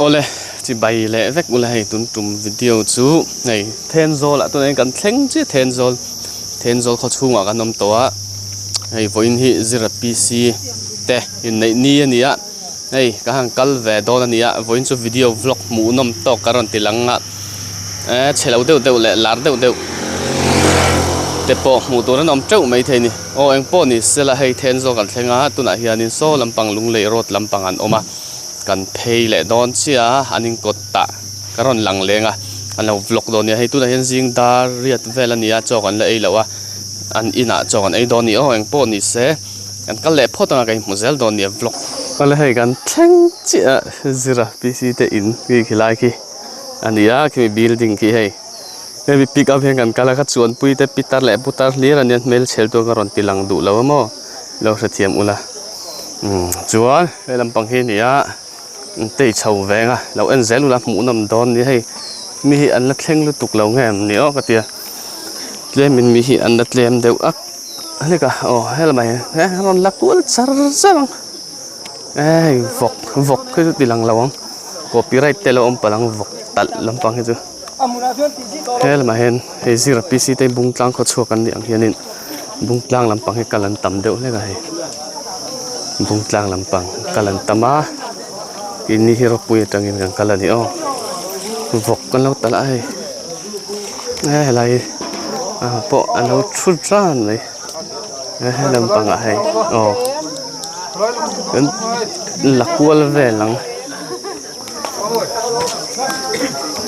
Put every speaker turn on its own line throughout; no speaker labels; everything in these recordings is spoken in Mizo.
Awle chibai leh vek ula hei tun tum video chu hei Thenzawl ah tunah hian kan thleng chiah Thenzawl Thenzawl khaw chhungah kan awm tawh a hei vawiin hi Zira PC te inneih ni a ni a hei ka han kal ve dawn a ni a vawiin chu video vlog hmuhnawm tawk ka rawn ti lang a eh chhe lo deuh deuh leh lar deuh deuh te pawh hmuh tur an awm teuh maithei a ni aw engpawh ni sela hei Thenzawl kan thleng a tunah hianin saw lampang Lunglei road lampang an awm a. Kan phei leh dawn chiah a, an inkawt tah ka rawn lang leng a, an lo vlog dawn nia, hei tunah hian zing dar riat vel a ni a, chaw kan la ei loh a, an inah chaw kan ei dawn ni aw engpawh ni se, kan kal leh phawt anga ka inhmu zel dawn nia vlog. Awle hei kan thleng chiah a, Zira PC te in khi khilai khi a ni a, khimi building khi hei hemi pick up hian kan kal a, ka chuanpui te pitar leh putar hlir a nia hmelchhel tur ka rawn ti lang duh lo a maw. Lo hrethiam ula umm chuan he lampang hi a ni a tei chho veng a lo en zel ula hmuh nawm dawn nia hei mi hi an la thleng lutuk lo nge em ni aw ka tia tlem in mi hi an la tlem deuh ak hlek a aw helmai he rawn la kual char char ang hei vawk vawk hi chu ti lang lo ang copyright te lo awm palh ang vawk talh lampang hi chu helamah hian hei zira PC te bung tlang khaw chhuak an nih ang hianin bung tlang lampang hi kal an tam deuh hlek a hei bung tlang lampang kal an tam a keini hi rawpui atangin kan kal a ni aw vawk kan lo talh a hei he helai ah pawh an lo thu ran mai he lampangah hei aw kan la kual vel ang.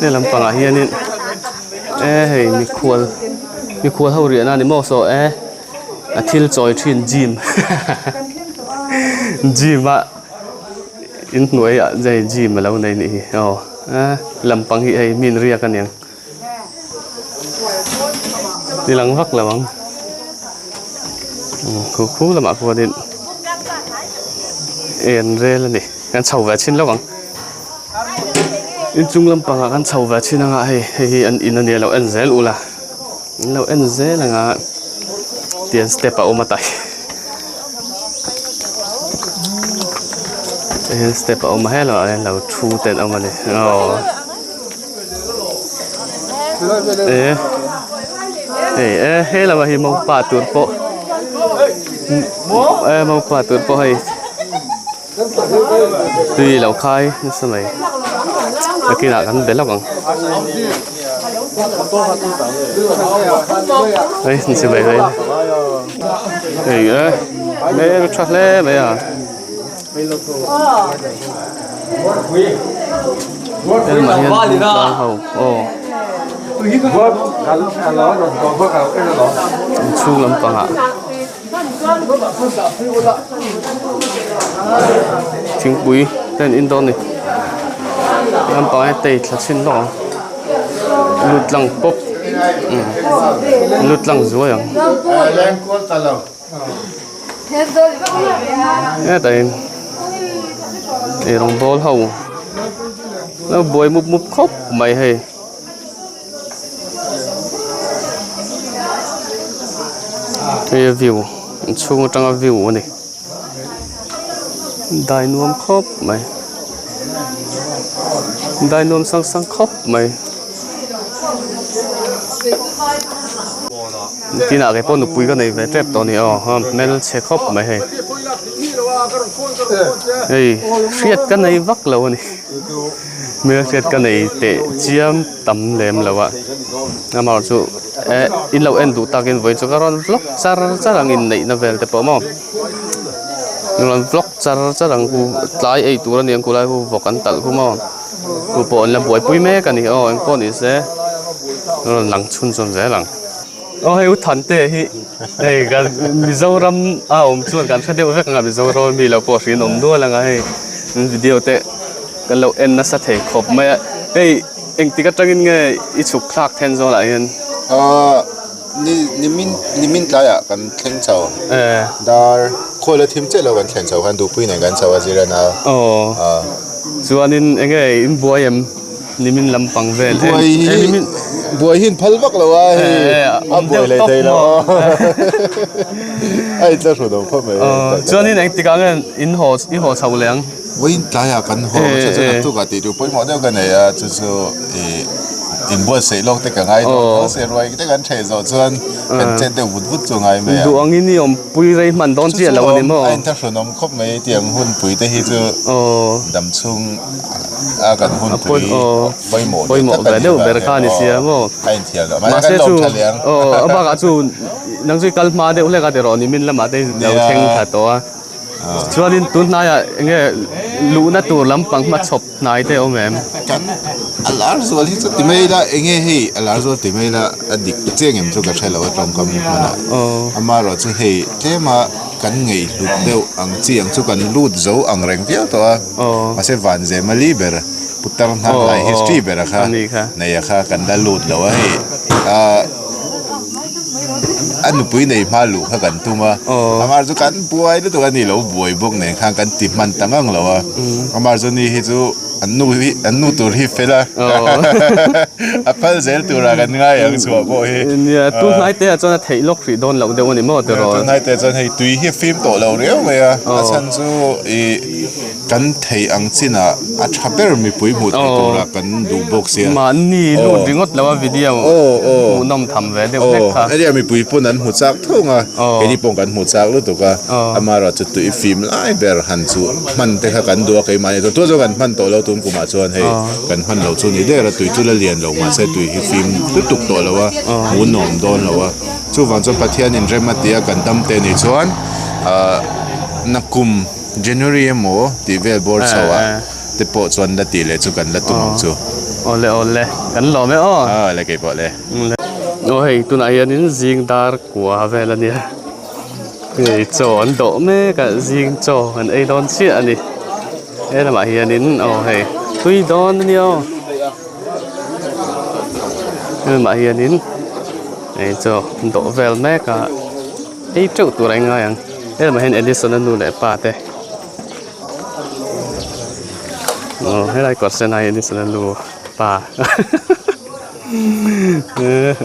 He lampangah hianin eh hei mikhual mikhual ho riahna a ni maw saw eh a thil chawi thin gym gym a inhnuai ah hei gym alo nei anih hi aw eh lampang hi hei mi inriak aniang ti lang vak lo ang khu khu lamah khuanin en rel a ni. Kan chho ve chhin lo ang. Inchung lampangah kan chho ve chhin anga hei hei hi an in ania lo en zel ula. An lo en zel anga tian step a awm a tai. Tihian step a awm a helaiah hian lo thu te an awm a ni aw. E hei e he lamah hi mopa tur pawh e mopa tur pawh hei. Tui lo khai nasa mai nakinah kan be lawk ang hei ni chi mai mai hei e hmel tha hle mai a helmah hian tlang ho aw inchhung lampangah. Thingpui te an in dawn a ni lampang hi tei thla chhin hlawk ang lut tlang pawp lut tlang zuai ang hetah hian eirawng bawl ho lo buai mup mup khawp mai hei. Hei a view inchhung atanga view a ni dai nuam khawp mai dai nuam sang sang khawp mai tinah kei pawh nupui ka nei ve tep tawh a ni aw hmelchhe khawp mai hei hei hriat ka nei vak lo a ni. Hmelhriat ka nei teh chiam tam lem lo a amaherawh chu eh in lo en duh takin vawiin chu ka rawn vlog char char ang inneihna vel te pawh maw rawn vlog char char ang khu tlai ei tur a ni ang khu lai khu vawk an talh khu maw chu pawh an la buaipui mek a ni aw engpawh ni se rawn lang chhunzawm zel ang. Aw hei u Thante hi hei kan Mizoram a awm chuan kan hre deuh vek ang a Mizoram ami lo pawh hriin awm nual ang a hei video te kan lo en nasa thei khawp mai a hei engtik atangin nge i chhuk thlak then zawn ah hian
Ahh ni nimin nimin tlaiah kan thleng chho dar khawl a thim chiah lo kan thlen chho khan duhpui nen kan chho a zir a nau
aw chuanin enge in buai em? Nimin lampang vel
em buai hi buai hi an phal vak lo a hei a buai leh thei lo a in tla hru lo khawp mai
chuanin engtikah nge in haw i haw chho leh ang?
Vawiin tlaiah kan haw ang chu chuan naktuk ah tih tur pawimawh deuh ka nei a chu chu ih inbuatsaih lawk te ka ngai dawn tho se ruai te kan theih zawh chuan kan chet deuh vut vut chu a ngai mai a.
Duh angin i awmpui rei hman dawn chiah lo a ni maw?
A inthlahrunawm khawp mai tiang hunpui te hi chu dam chhung a kan hunpui pawimawh
pawimawh ve deuh ber kha a ni sia maw?
A inthiam loh mahse kan lawm tha leh ang.
A bakah chu nang chu i kal hma deuh hlek a tiraw nimin lamah te lo thleng thla tawh a. Chuanin tun hnaiah eng nge luhna tur lampang hmachhawp hnai te a awm em?
Kan a lar zual hi chu ti mai ila eng nge hei a lar zual ti mai ila a dik chiang em chu ka hre lo a tawngkam hmanah. Amaherawh chu hei tlema kan ngaihhlut deuh ang chi ang chu kan lut zo ang reng viau tawh a. Mahse Vanzema li ber Putar hnam lai history bera kha neia kha kan la lut lo a hei. A nupui nei hma luh kha kan tum a, amah chu kan buai lutuk a ni lo buai bawk nen khan kan ti hman ta ngang lo a, amah chu ni hi chu an nu hi an nu tur hi fel a, a phal zel turah kan ngai ang chhuah pawh hi.
Nia tun hnai te ah chuan a theih lawk hrih dawn loh deuh a ni maw tiraw?
Tun hnai te ah chuan hei tui hi a fim tawh lo riau mai a, a chhan chu ih Kan theih ang chinah a tha ber mipui hmuh theih turah kan duh bawk sia.
Mahni lut ringawt lo a video hmuhnawm tham ve deuh hlek kha.
Area mipui pawn an hmu chak thung a, keini pawh kan hmu chak lutuk a, amaherawh chu tui fim lai ber han chu hman te kha kan duh a keimahni chuan tun chuan kan hman tawh lo tun kumah chuan hei kan hman loh chu ni der a tui chu la lian lo mahse tui hi fim lutuk tawh lo a hmuhnawm dawn lo a chuvang chuan Pathianin rem a ti a kan dam te nih chuan ah nakum. January emaw tih vel bawr chho ah te pawh chuan la tih leh chu kan la tum ang chu.
Awle awle kan lawm e aw.
Aw le keipawh le.
Aw hei tunah hianin zing dar kua vel a nia. Hei chaw an dawh mek a zing chaw an ei dawn chiah a ni. He lamah hianin aw hei tui dawn a nia aw. He lamah hianin hei chaw an dawh vel mek a. Ei teuh tur a ingai ang helamah hian Edison a nu leh pa te aw helai kawr sen ah hian Edison a nu pa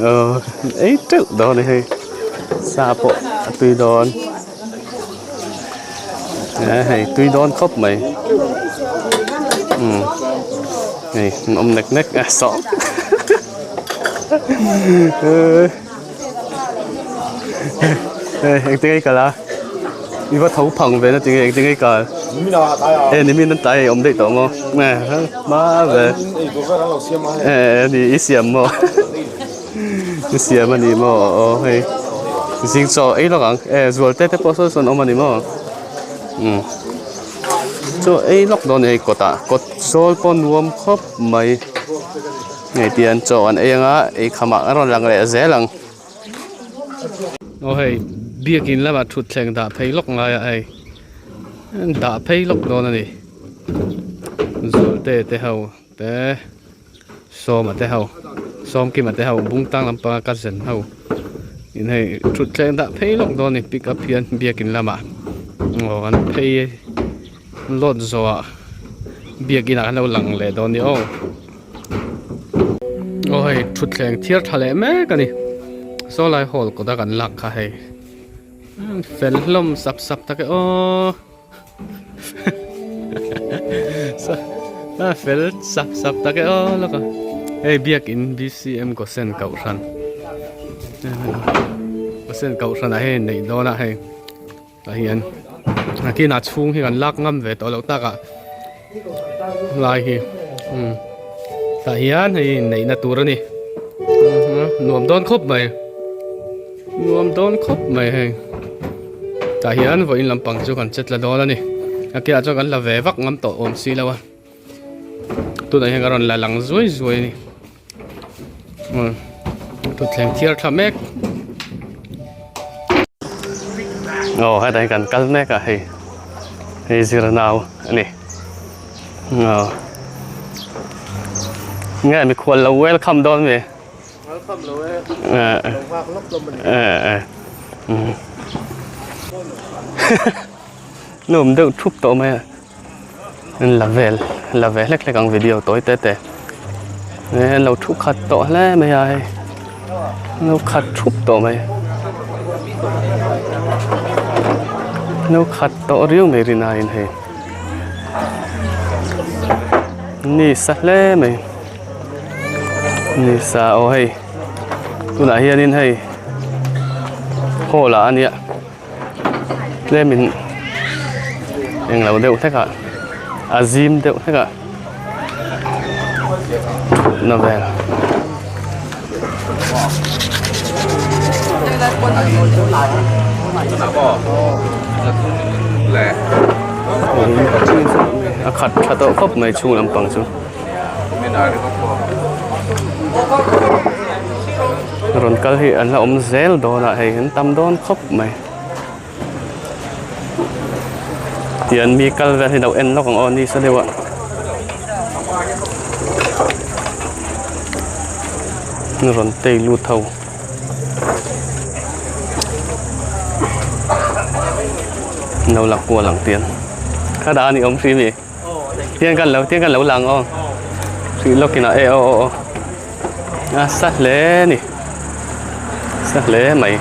aw ei teuh dawn a ni hei sa pawh a tui dawn hei tui dawn khawp mai umm hei an awm nek nek a sawh. Engtin nge i kal a i va tho phang ve na tinge engtin nge i kal e nimin an tlai a i awm daih tawh maw hma ve e ni i siam maw i siam a ni maw aw hei zing chaw ei lawk ang e zual te te pawh saw sawn awm a ni maw umm chaw ei lawk dawn a ni hei kawtah kawt sawl pawh nuam khawp mai. Hei tian chaw an ei anga ei khamah an rawn lang leh zel ang. Aw hei biakin lamah thutthleng dah phei lawk ngai a hei an dah phei lawk dawn a ni Zualte te ho te Sawma te ho Sawmkima te ho Bungtang lampanga cousin ho in hei thutthleng dah phei lawk dawn a ni pick up hian biakin lamah aw an phei load zawhah biakin ah an lo lang leh dawn a ni aw. Aw hei thutthleng thiar tha leh mek a ni saw lai hall kawt a kan lak kha hei fel hlawm sap sap tak e aw fel sap sap tak e aw lawk a hei biakin B_C_M Gosen kohhran Gosen kohhran ah hian inneih dawn a hei. Tah hian a kinah chhung hi kan lak ngam ve tawh loh takah lai hi umm tah hian hei inneihna tur a ni nuam dawn khawp mai nuam dawn khawp mai hei tah hian vawiin lampang chu kan che tla dawn a ni a kilah chuan kan la ve vak ngam tawh awm si lo a tunah hian ka rawn la lang zuai zuai a ni. Thutthleng thiar tha mek aw hetah hian kan kal mek a hei hei zir nau a ni aw nge mikhual lo welcome dawn mi
welcome lo e lo nghak lawk hlawm a ni
e nuam deuh thup tawh mai a. An la vel la ve hlek hlek ang video tawi te te an lo thu khat tawh hle mai a hei an lo khat thup tawh mai an lo khat tawh riau mai rin aiin hei. Ni sa hle mai ni sa aw hei tunah hianin hei hall ah a nia tlemin englo deuh hlek ah a zim deuh hlek ah thutna vel. A khat tha tawh khawp mai chhung lampang chu rawn kal hi an la awm zel dawn a hei an tam dawn khawp mai tian mi kal vel hi lo en lawk ang aw ni sa deuh a rawn tei lut ho. Lo la kual ang tian kha dah a ni awm hri mi tiang kan lo tiang kan lo lang aw hrih lawk in a e aw aw aw a sa hle ni sa hle mai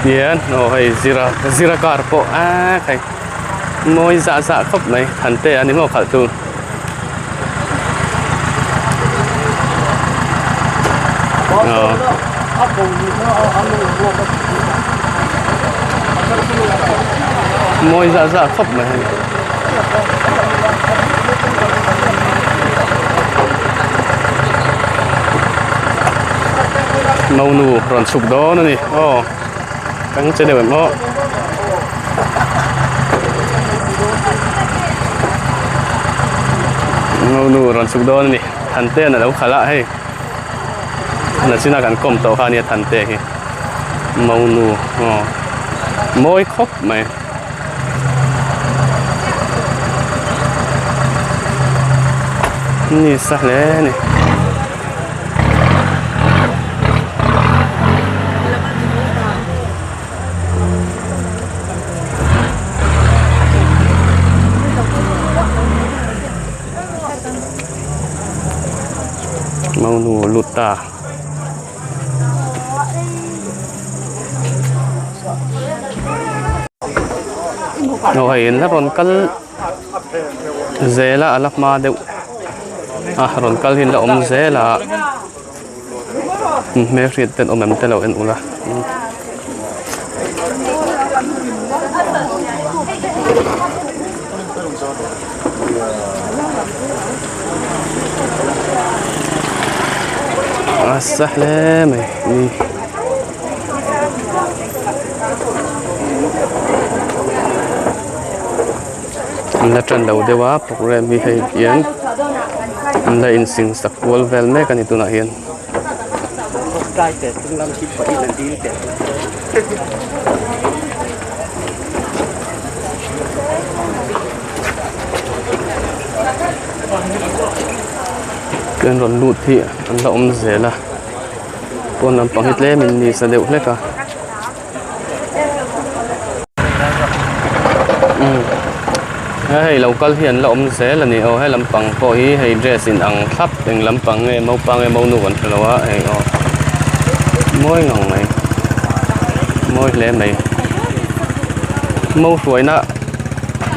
tian aw hei zira zira car pawh a khai mawi zah zah khawp mai thante a ni maw khalh tu. Mawi zah zah khawp mai hei. Monu rawn chhuk dawn a ni aw kang che deuh em aw. Monu rawn chhuk dawn a ni Thantea'n a lo khalh a hei. Nachina kan kawm tawh kha ania Thante hi Monu aw mawi khawp mai. Ni sa hle a ni. Monu lut ta. Aw hei in la rawn kal zel a a la hma deuh a rawn kal hi an la awm zel a hmelhriat ten awm em te lo en ula. A sa hle mai ni. An la tan lo deuh a program hi hei hian an la insing sak kual vel mek a ni tunah hian. Kan rawn lut hi an la awm zel a pawn lampang hi tlem in ni sa deuh hlek a umm hei lo kal hi an la awm zel a ni aw he lampang pawh hi hei dress in ang thlap eng lampang nge naupang nge monu kan hre lo a hei aw mawi ngang mai mawi hle mai mo hruaina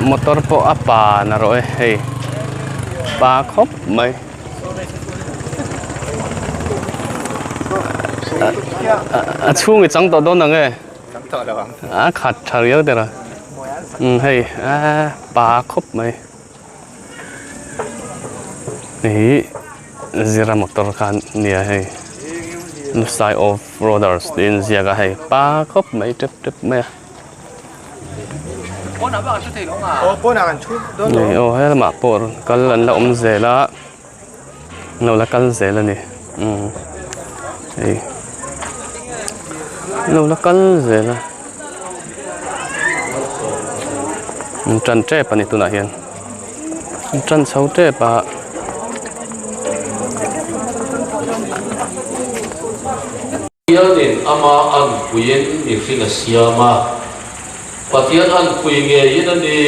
motor pawh a pa na rawh e hei pa khawp mai a chhung i chang tawh dawn ang e a khat tha riau der a umm hei a pa khawp mai hei hi zira motor khan nia hei Lusai off roaders tih a inziak a hei pa khawp mai tep tep mai a. Nei aw he lamah pawh rawn kal an la awm zel a an lo la kal zel a ni umm hei an lo la kal zel a an tan tep a ni tunah hian an tan chho tep a.
Pathianin ama anpuiin mihring a siam a, Pathian anpui ngeiin a ni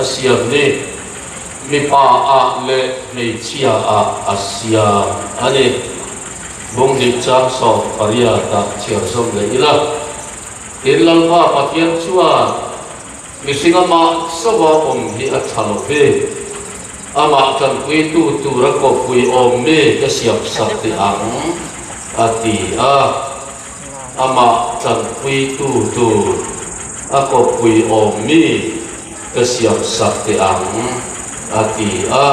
a siam ni, mipa ah leh hmeichhia ah a siam a ni. Bunghnih chang 18 ah chhiar zawm leh ila, Tin Lalpa Pathian chuan. Mihring amah chauha awm hi a tha lo ve. Amah tanpuitu tura kawppui awm mi ka siam sak teh ang, a ti a. Amah tanpuitu tur a kawppui awm mi ka siam sak teh ang, a ti a.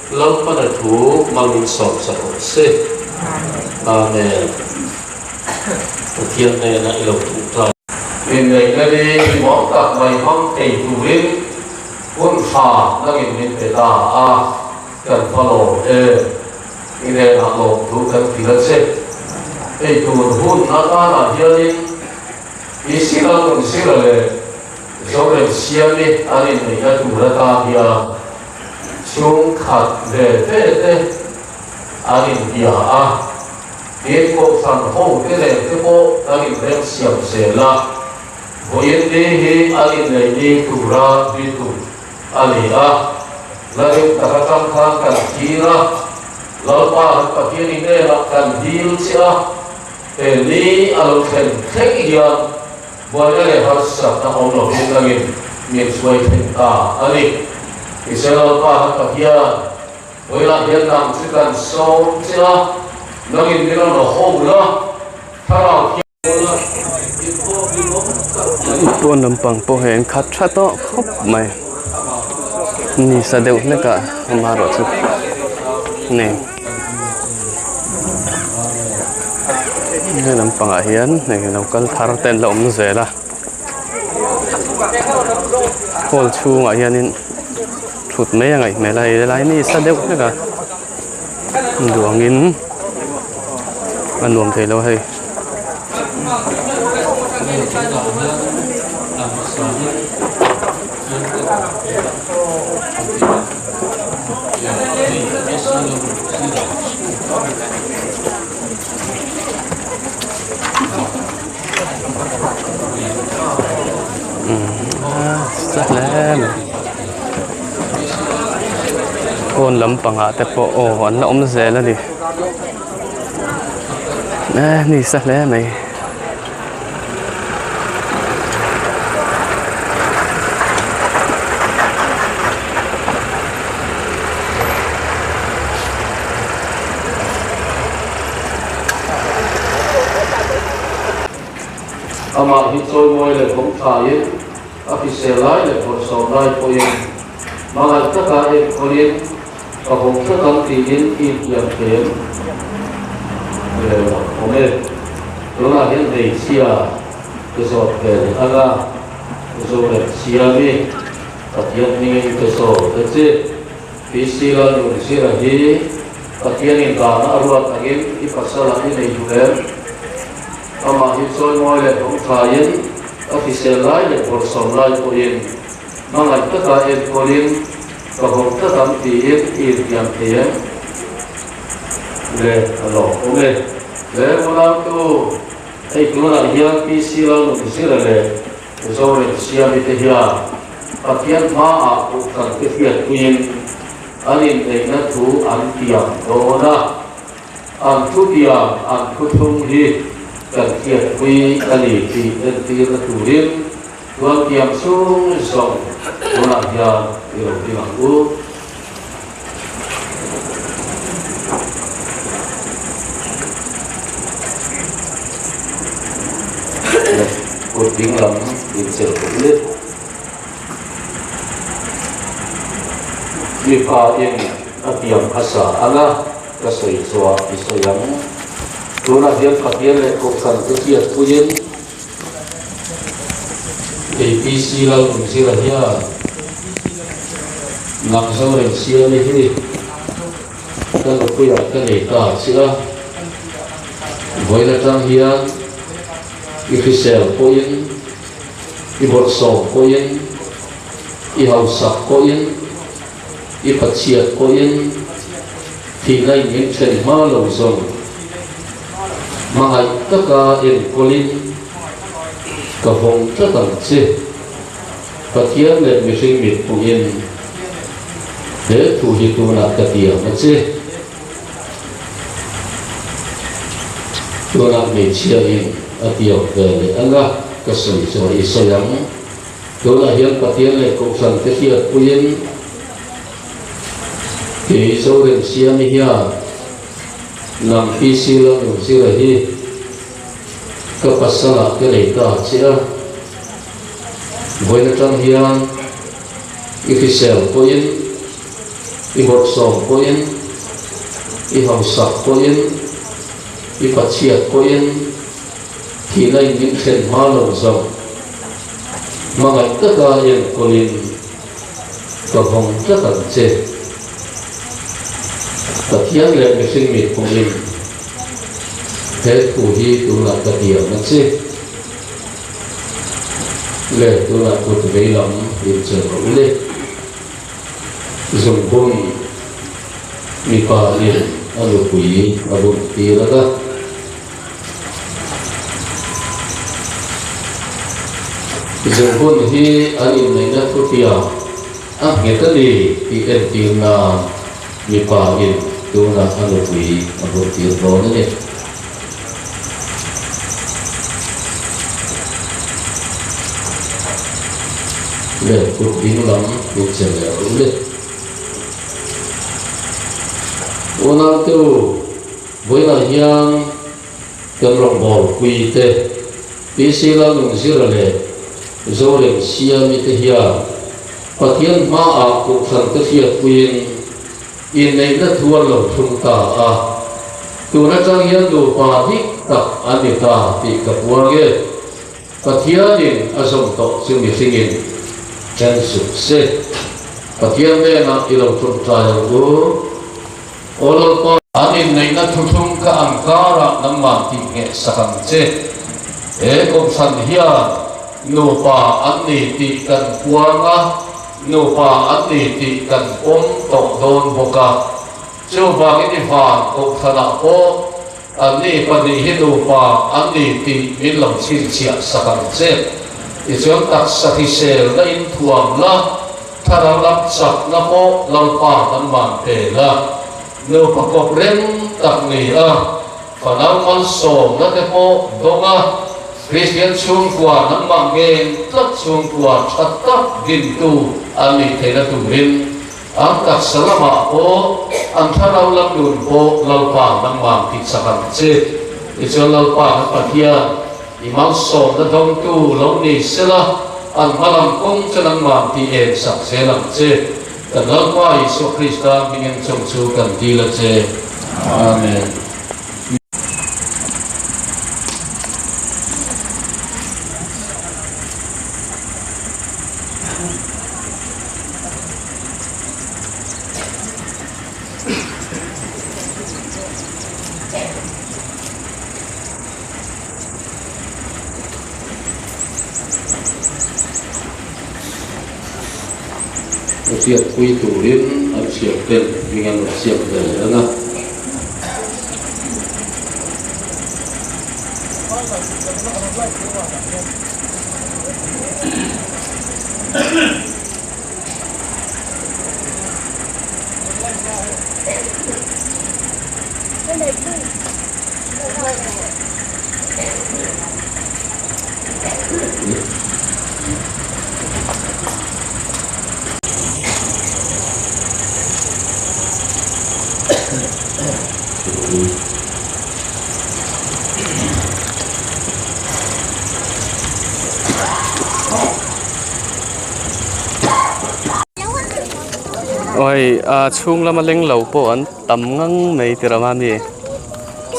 Lalpana thu hmangin sawm sak awm se. Amen. Pathian hnenah i lo thuh ta. Inneihna ni hlimawm tak mai hmang thei turin hun tha nangin min pe ta a, kan va lawm em. I hnenah lawmthu kan hrilh a che. Hei tun hun atanah hianin Isila Nunzira leh Zoremsiami an inneihna tur atan hian chhungkhat ve ve te an inbia a. Tin, Kohhran hote nen te pawh kan inrem siam zel a, vawiin ni hi an inneih ni tura bitum a ni a. Larim tak atang khan kan thlir a, Lalpa kan Pathian i hnenah kan dil che a, he ni a lo thlen thleng hian buaina leh harsatna awm lovin nangin min hruai thleng ta a ni. Tiseh Lalpa kan Pathian, Vawilah hian nang chu kan sawm che a, nangin min rawn ho la, thlarau thiang la, in pawh min awm tak mai.
Pawn lampang pawh hei an khat tha tawh khawp mai, ni sa deuh hlek a amaherawh chu nei he lampangah hian hei lo kal thar te an la awm zel a hall chhungah hianin. Thut mai a ngaih hmel a, hei lai ni sa deuh hlek a duangin a nuam thei lo hei. Sa hle mai pawn lampangah te pawh aw an la awm zel a ni eh ni sa hle mai.
Amah hi chawimawi leh vawng thain a hrisel lai leh bawrhsawm lai pawhin hmangaih taka enkawlin ka vawng tlat ang tiin i intiam them leh lo awm e. Tunah hian hmeichhia ka zawt ve leh ang a, Zorem Siami Pathian hmingin ka zawt a che. PC Lalnunzira hi Pathianin dahna a ruat angin i pasal ah i nei duh em? Amah hi chawimawi leh hnawng thain, a hrisel lai leh bawrhsawm lai pawhin hmangaih taka enkawlin ka vawng tlat ang tiin i intiam thei em? Le a lawm awm e. Le unautu, hei tunah hian PC Lalnunzira leh Zorin Siami te hian Pathian hmaah Kohhran te hriatpuiin an inneihna thu an tiam dawn a, an thu tiam an thuthlung hi kan hriatpui a ni tih entirna turin chuan tiam chhung zawng tunah hian i lo ding ang u. Kut ding lam inchel bawk lit. Mipa in a tiam hmasa ang a, ka sawi chhuah i sawi ang. Tunah hian Pathian leh Kohhran te hriatpuiin APC Lalnunzira hian Nang Zoremsiami hi ka nupuiah ka nei ta che a, vawiin atang hian i hrisel pawhin, i bawrhsawm pawhin, i hausak pawhin, i pachhiat pawhin thihna in min then hma lo zawng hmangaih taka enkawlin ka vawng tlat ang che. Pathian leh mihring mit hmuhin he thu hi tunah ka tiam a che. Tunah hmeichhia in a tiam ve leh ang a, ka sawi chuan i sawi ang. Tunah hian Pathian leh Kohhran te hriatpuiin kei Zoremsiami hian nang PC Lalnunzira hi ka pasalah ka nei ta che a. Vawiin atang hian i hrisel pawhin, i bawrhsawm pawhin, i hausak pawhin, i pachhiat pawhin, Thihna in min thlen hma lo zawng hmangaih taka enkawlin ka vawng tlat ang che. Pathian leh mihring mit hmuhin he thu hi tunah ka tiam a che. Le tunah kut veilam inchel rawh u le. Zungbun mipa in a nupui a bun tir a ka. Zungbun hi an inneihna thutiang a nghet a ni tih entir nan mipa in tunah a nupui a bun tir dawn a ni. Le kut ding lam min che leh rawh le. Unau-te u, Vawiinah hian kan rawngbâwl puite PC Lalnunzira leh Zoremsiami te hian Pathian hmaah kohhrante hriatpuiin inneihna thu an lo thlung ta a, tun atang hian nupa dik tak an ni ta tih ka puang e. Pathianin a zawm tawh chu mihringin then suh se. Pathian hnenah i lo tawngtai ang u. Aw Lalpa, an inneihna thuthlung kha an karah nangmah tih ngheh sak ang che. He kohhran hian nupa an ni tih kan puang a, nupa an ni tih kan pawm tawh dawn bawk a. Chuvangin i van kohhranah pawh anni pahnih hi nupa an ni tih min lo chhinchhiah sak ang che. Tichuan taksa hriselna in thuam la. Thlarau lam chakna pawh Lalpa kan man pe la, nupa kawp reng tak ni a, fanau malsawmna te pawh dawng a, Kristian chhungkua nangmah ngeng tlat chhungkua tha tak dintu an nih theihna turin an taksa lamah pawh an thlarau lam nun pawh Lalpa nangmah tihchak ang che. Tichuan Lalpa kan Pathian I malsawmna dawngtu lo ni sela, an hmalam kawng chu nangmah tih em sak zel ang che. Kan Lalpa Isua Krista hmingin chung chu kan dil a che. Amen. A hriatpui turin an hriat ten hming an rawn siam ve leh ang a.
Oi a chhung lama leng lo pawh an tam ngang mai tirh a mami.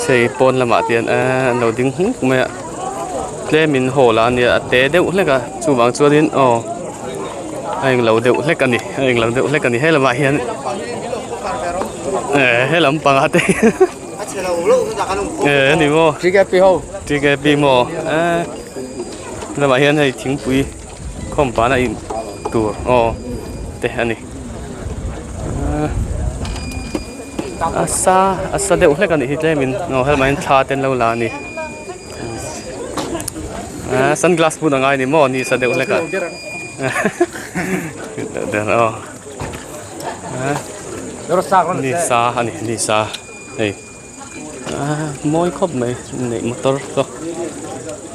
Chei pawn lamah te hian eee an lo ding hmuk mai a tlem in hawl a nia a te deuh hlek a chuvang chuanin aw a englo deuh hlek a ni a englo deuh hlek a ni helamah hian eee he lampangah te eee ani maw TKP maw eee lamah hian hei thingpui khawm pana in tur aw te a ni. A sa a sa deuh hlek a nih hi tlemin aw helmah hian thla te an lo la a ni ah sunglass bun a ngai a ni maw ni sa deuh hlek a aw ni sa a ni ni sa hei ah mawi khawp mai neih motor pawh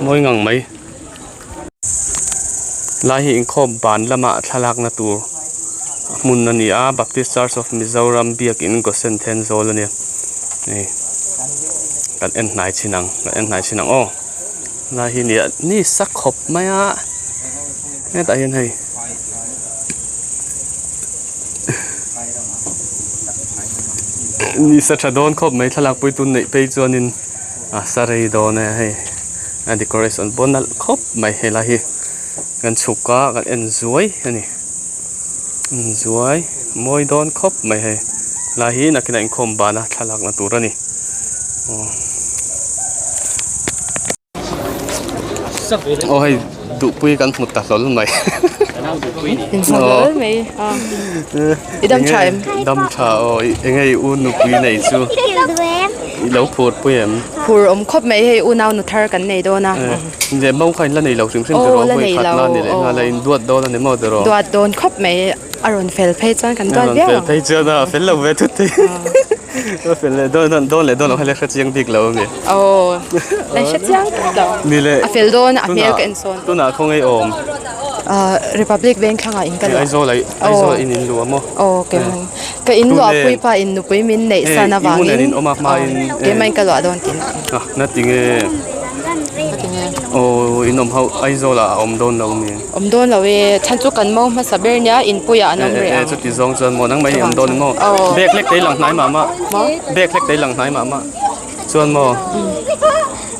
mawi ngang mai. Lai hi inkhawm ban lama thlalakna tur hmun a ni a Baptist Church of Mizoram biakin Gosen Thenzawl a nia hei kan en hnai chhin ang kan en hnai chhin ang aw lai hi nia ni sa khawp mai a hetah hian hei ni sa tha dawn khawp mai thlalak pui tun neih phei chuanin a sa rei dawn e hei a decoration pawh nalh khawp mai helai hi. Kan chhuk a kan en zuai a ni en zuai mawi dawn khawp mai hei lai hi nakinah inkhawm bana thlalak na tur a ni aw aw hei duhpui kan hmu ta hlawl mai
hlawl mai a i dam tha em
dam tha aw eng nge i u nupui nei chu i lo phur pui em
phur awm khawp mai hei unau nu thar kan nei dawn a.
Leh mo kha in la nei lo hrim hrim tiraw vawi khat na ni leh nghal a in duat dawn a ni maw tiraw.
Duat dawn khawp mai a rawn fel phei chuan kan duat viau ang.
A rawn fel phei chuan a fel lo ve thut thei a fel leh dawn dawn leh dawn lo kha la hre chiang bik lo a mi.
Aw la hre chiang tawp lo.
Ni leh
a fel dawn a hmel ka en sawn.
Tunah khawngaih awm.
Republic veng thlangah in ka luah.
Aizawl Aizawl ah in in luah maw?
Aw ka in luah pui pa in nupui min neih san avangin keimah in ka luah dawn tihna.
Na tinge aw in awm ho Aizawl ah a awm dawn lo mi?
Awm dawn lo e chhan chu kan mo hmasa ber nia inpui ah an awm reh ang.
Chuti zawng chuan maw nangmah hi awm dawn maw? Bag hlek te i lang hnai mah mah bag hlek te i lang hnai mah mah chuan maw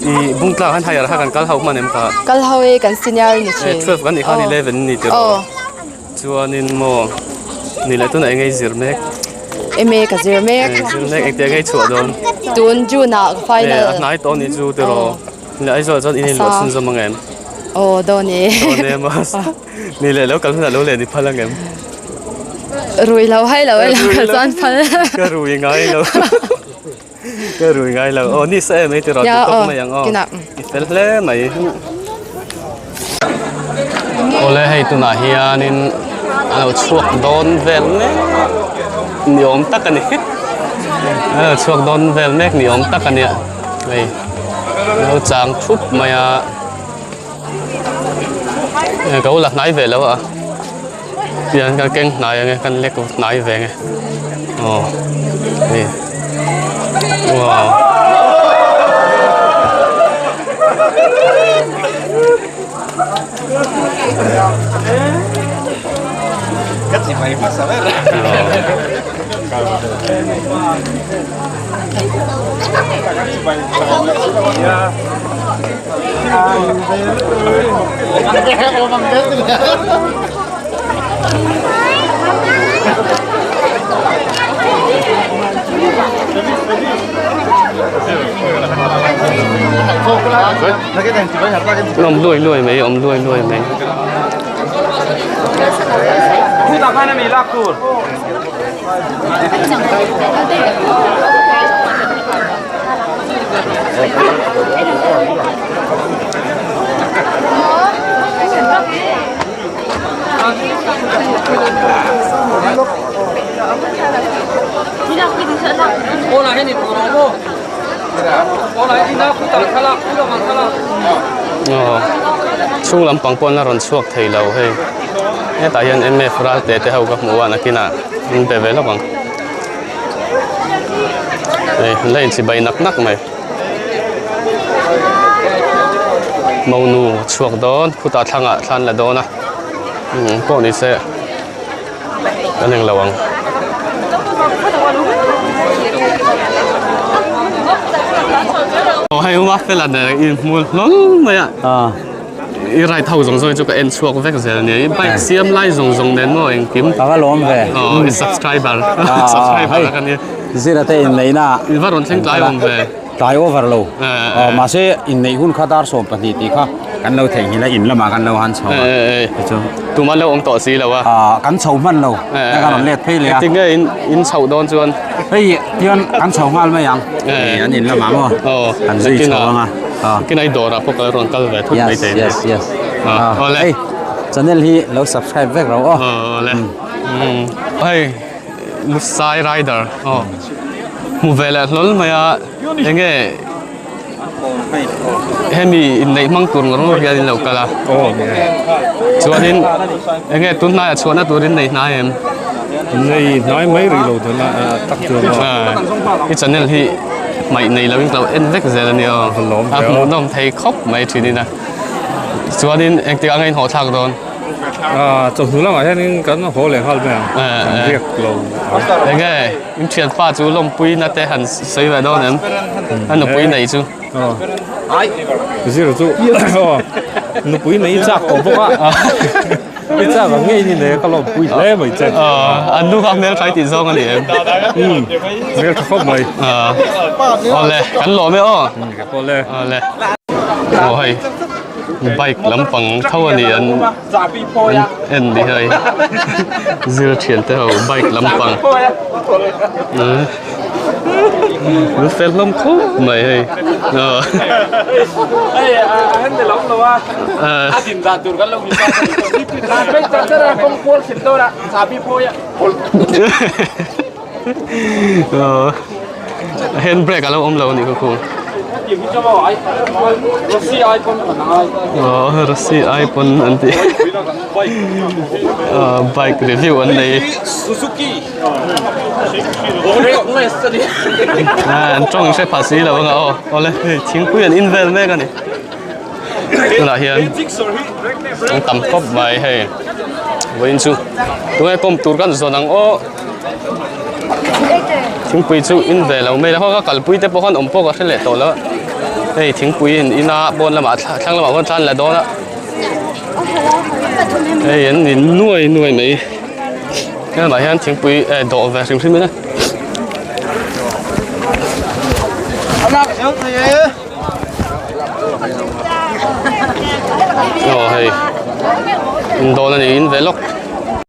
i bungtlang han hire kha kan kal ho hman em kha?
Kal ho e kan senior ni thin.
12 kan nih khan 11 ni tiraw? Chuanin maw ni leh tunah eng ei zir mek?
MA ka zir mek.
Zir mek engtiang ei chhuah dawn?
Tun June ah ka final.
A hnai tawh ni chu tiraw? Ni Aizawl chuan in inluah chhun zawm ang em?
Aw dawn e.
Dawn e maw? Ni leh lo kal hunah lo leh ni phal ang em?
Rui lo hai lo e lo kal chuan phal.
Ka rui ngai lo. Ka rui ngai lo. Aw ni sa em ei tiraw ti tawk mai ang aw. I fel hle mai. Awle hei tunah hianin a lo chhuak dawn vel mek ni awm tak a ni. A lo chhuak dawn vel mek ni awm tak a nia. Hei a lo chang thup mai a. Ka u la hnai ve lo a. Tiang ka keng hnai ang e kan lek hnai ve ang e aw hei wow. Awm luai luai mai awm luai luai mai. Chhung lampang pawh an la rawn chhuak thei lo hei hetah hian mf ralte te ho ka hmuh a nakinah an be ve lawk ang. Hei an la inchibai nak nak mai monu chhuak dawn khutah thlangah thla an la dawn a umm pawh ni se kan englo ang. Aw hei uma fela nen inhmu hlawl mai a. I ride ho zawng zawng hi chu ka en chhuak vek zel ania i bike siam lai zawng zawng nen maw engkim
Ka va lawm ve
aw i subscriber subscriber a ka nia
Zira te inneihna ah
In va rawn thleng tlai awm ve
Tlai over lo aw mahse inneih hun kha dar 12 tih kha kan lo theihnghilh a in lamah kan lo han chho a tichuan
Tuma lo awm tawh si lo a
kan chho hman lo hei kan rawn let phei leh a
Engtin nge in in chhoh dawn chuan
Hei tichuan kan chho nghal mai ang an in lamah maw kan zui chho ang a.
Kin ai dawrah pawh ka rawn kal ve thut mai thei
Yes, yes, yes.
Awle.
Hei, channel hi lo subscribe vek ro aw.
Awle. Hei, Lusai Rider. Aw. Hmu ve leh hlawl mai a. Enge. Hemi inneih hmang tur ngawr ngawr hian in lo kal a. Chuanin enge tun hnaiah chhuahna turin nei hnai em?
Nei hnai mai rih lo tun a tak chuan
a. I channel hi hmaih nei loin ka lo en vek zel a nia aw. A hmuhnawm thei khawp mai thin in a. Chuanin engtik anga in haw thlak dawn?
Chawhnu lamah hianin kan haw leh nghal mai ang. Kan riak lo.
Enge in thianpa chu lawmpuina te han sawi ve dawn em? A nupui nei chu.
Zir chu nupui nei chak tawh bawk a. I chak ang ngei ni nei ka lawmpui hle mai che.
An nu kha hmel tha i tih zawng a ni em?
Hmel tha khawp mai.
Awle kan lawm e aw.
Awle.
Awle. Aw hei. Bike lampang tho a ni an en ni hei zir thian te ho bike lampang an fel hlawm khawp mai hei Hand brake a lo awm lo a nih kha khu. Aw Rossi ai pawn an ti bike review an nei an tawng hre pha si lo anga aw awle hei thingpui an in vel mek a ni tunah hian an tam khawp mai hei vawiin chu tunge kawm tur kan zawn ang aw. Thingpui chu in ve lo mai la khaw ka kalpui te pawh khan awm pawh ka hre leh tawh lo a hei thingpui in in a pawn lamah thlang lamah khawn tlan la dawn a hei an ni nuai nuai mai helamah hian thingpui eh dawh ve hrim hrim in a. Aw hei in dawn a ni in ve lawk.